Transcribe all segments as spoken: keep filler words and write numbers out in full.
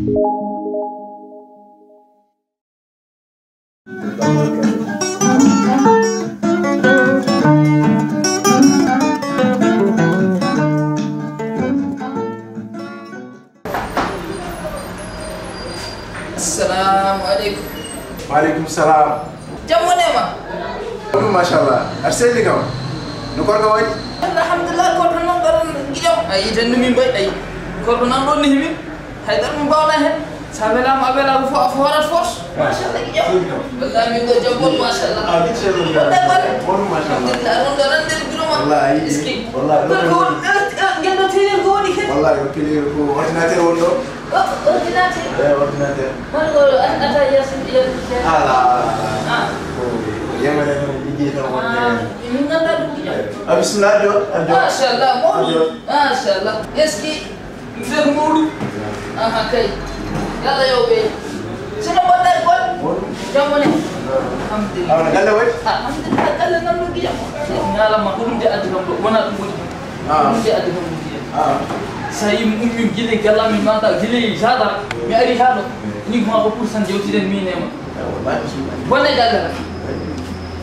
Assalamu aleykum. Waaleykum salam. Jam woni e ma? Ɗum machallah. Aɗa selli kam. No korka waɗi? Alhamdulillah, korka noon ɗon giƴam. A yii tan no min mbayi, ayi. Korka noon ɗon nehi min. Hay tan min mbawna heen. Sa welaama, a welaama fof, a fof waɗat force. Machallah, giƴam. Selli kam. Wallahi min ɗo jam woni, machallah. A giƴ selli kam. Wallahi, wallahi. Won machallah. Alhamdulillah, ɗum ɗo nan nder bureau ma. Wallahi, a yii. Eski. Wallahi, ɗum ɗo. Ngel ɗo télé ko woni kadi. Wallahi, o télé ko ordinateur won ɗo. O-, ordinateur? Eh, ordinateur. Hono ko a-, ata yeeso, yeeso, yeeso. Ala, ala, ala. Ah. Ko yamere tan, liggeyi tan wonde. Ah, min nganndaa ɗum giƴam. Eh, a bisimilla, addo, addo. Machallah, mawɗum. Addo. Machallah. Eski, nder mawɗum. Aha, kay. Yalla yo ɓe. Sino mbaɗɗa e gol? Mawɗum. Jam woni? Ah. Alhamdulillah. Awa, galle waɗi? Ah, alhamdulillah, galle nan no giƴam. Ñaalama, ko ɗum de addi kam ɗo. Wona ɗum woni. Ah. Ɗum de addi kam ɗum giƴam. Ah. So yii mi ummi gila e galle amin, manta gila e jadara, mi ari haa ɗo. Ni ko ma ko pour cent jewtiden min e ma. Eh, wallahi, bisimilla. Bonne galle.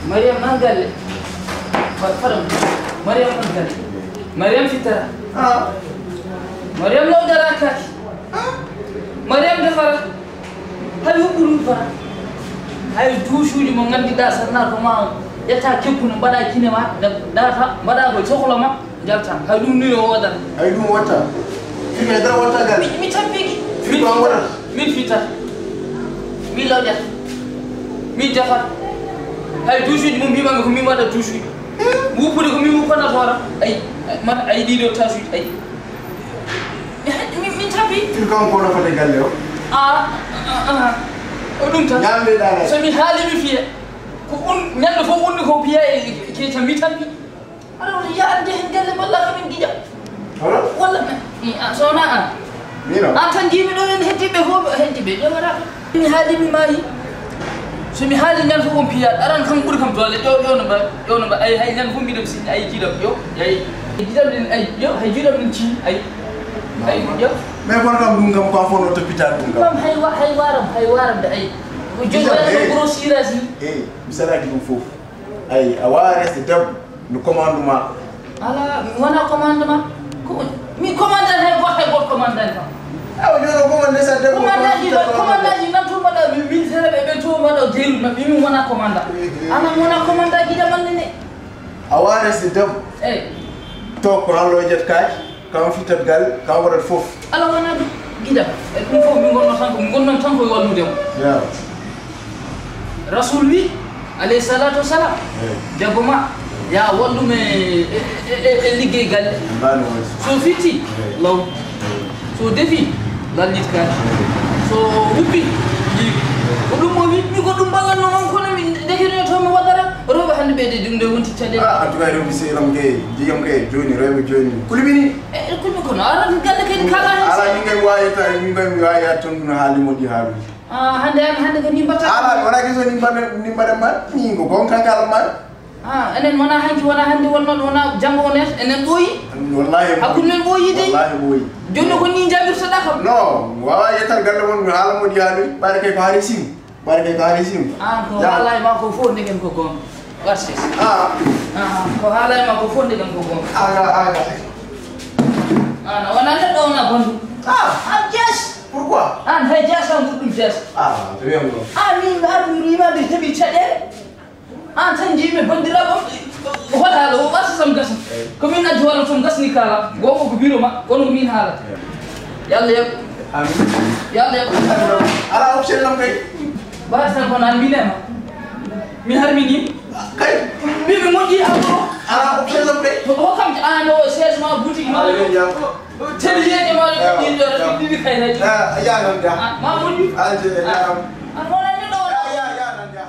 Mariam nan galle. Fa-, faram. Mariam nan galle. Mariam fitara. Ah. Mariam law dara kaki. Ah. Mariam defara. Hay huɓɓu ɗum fara. Hay duusuuji mo ngannduɗaa sanna ko ma ƴetta keppu no mbaɗa kine ma, da-, data, mbaɗa ko sohla ma. Njalta. Hay ɗum ni o waɗata. Hay ɗum watta. Fii kay dara watta gal. Mi, mi tampiki. Fii ko an waɗata. Min fita. Mi lawƴata. Mi defa. Hay duusuuji mum mbimami ko min waɗa duusuuji. Wuppude ko min wuppana toora. Ay, ay, ma, ay ɗiɗo tasuuji, ay. Mi, mi, min tampi. Fii ko an ko nafata galle o? Ah, ah, ah, ah. O ɗum tan. Ñamde ɗaala. So mi haali mi fiya. Ko un, ñande fof wonni ko piya e, e, ke tan mi tampi. Aɗa woni yaade heen galle walla ko min giƴa? Hono? Walla mi, mi, a, so wonaa an. Mino? An tan njiimi ɗo en heddiiɓe fof, heddiiɓe ƴeewata ɗo. Mi haali mi maayi. So mi haali ñande fof on piyaat. Aran kam ɓuri kam doole. Ƴeew, ƴeew no mba-, ƴeew no mba-, ay, hay ñande fof mbiɗa sinni, ay, jiiɗam, ƴeew, ay. Jiiɗam ɗin, ay, ƴeew, hay jiiɗam ɗin cii, ay. Ay, ƴeew. Mais kono kam ɗum kam ko an fof no toppitaat ɗum kam. Kam hay wa-, hay waaram, hay waaram de, ay. Ko jooni waɗata ko gros cirage ni. Eyi, mi salaaki ɗum fof. Ay, a waawaa resde debbo. No commandement. Alaa, mi wonaa commandement. Ko, mi commandant hay gooto, hay gooto commandant kam. Awa, jooni o commande sa debbo. Commandant ji, commandant ji nan to mbaɗa, mi, min seeɗa ɓe, ɓe to mbaɗa jeeru maɓɓe, min wonaa commandant. Eh, eh. Ana mi wonaa commandant gida man ne. A waawaa resde debbo. Eyi. To ko an loyjat kaake. Kam fittat galle, kam waɗat fof. Ala wona ɗum, giɗam. E ɗum fof, min ngonno tan ko, min ngonnon tan ko e wallude mo. Ya. Rasul wi, alayhi salatu wassalam, eyi, jago ma, ya wallu me e, e, e, e liggey galle. Mbano woni. So fitti, eyi, law. Eyi. So defi, lallit ka. Eyi. So wuppi, jiibi. Ko ɗum o wi, mi ko ɗum mbaɗatno on, kono mi ndekirno to mi waɗata. Rewɓe hannde ɓe de ɗum de wonti caɗeele. Ah, en tout cas, rewɓe sehil am kay, jigam kay, jooni, rewɓe jooni. Kulɓini. E, e, kulɓe kono, aran galle kay kala hen. Ala, min kay mi waawi yetta, min kay mi waawi yetta toon no haali moƴƴi haaluuji. Ah, hannde an, hannde ko ni mbaɗata? Ala, wona kiso ni mbaɗa, ni mbaɗa ma, min ko gonka kala ma. Ah, enen wona hanki, wona hannde wonnoo, wona janngo wonata, enen ɓooyi. Wallahi ɓooyi. Hakkunde men ɓooyi de. Wallahi ɓooyi. Jooni ko ni njamirtoɗaa kam? Non, mi waawaa yettal galle mon, mi haala moƴƴi haaluuji, ɓayde kay ko haali sim. Barke ka resim. An ko haala e ma ko fof ndegen ko goonga. Merci. Ah. Ah, ko haala e ma ko fof ndegen ko goonga. Aga, aga. An a wona neɗɗo, wona bonɗo. Ah. An jes. Pourquoi? An hay jes an goɗɗum jes. Ah, to wiyam ɗo. An min mi armi rima ɓe heɓi caɗeele. An tan jiimi banndiraaɓe am. Wala haala o ɓarta sam gasa. Ko min addi walla sam gasni kala. Goonga ko biro ma, kono ko min haala. Yalla yab. Amin. Yalla yab. Ala option lam kay. Ba tan ko nan mine ma. Mi harmi ni. Kay. Mi mi moƴƴi am ko. Ala option lam kay. Ko kam an o seize ma boutique ma. Ala yo jam. Télé yeje ma. Ni do ni kay na. Ah, ya non da. Ma moƴƴi. Ala je ya. An wala ni do. Ya, ya non da.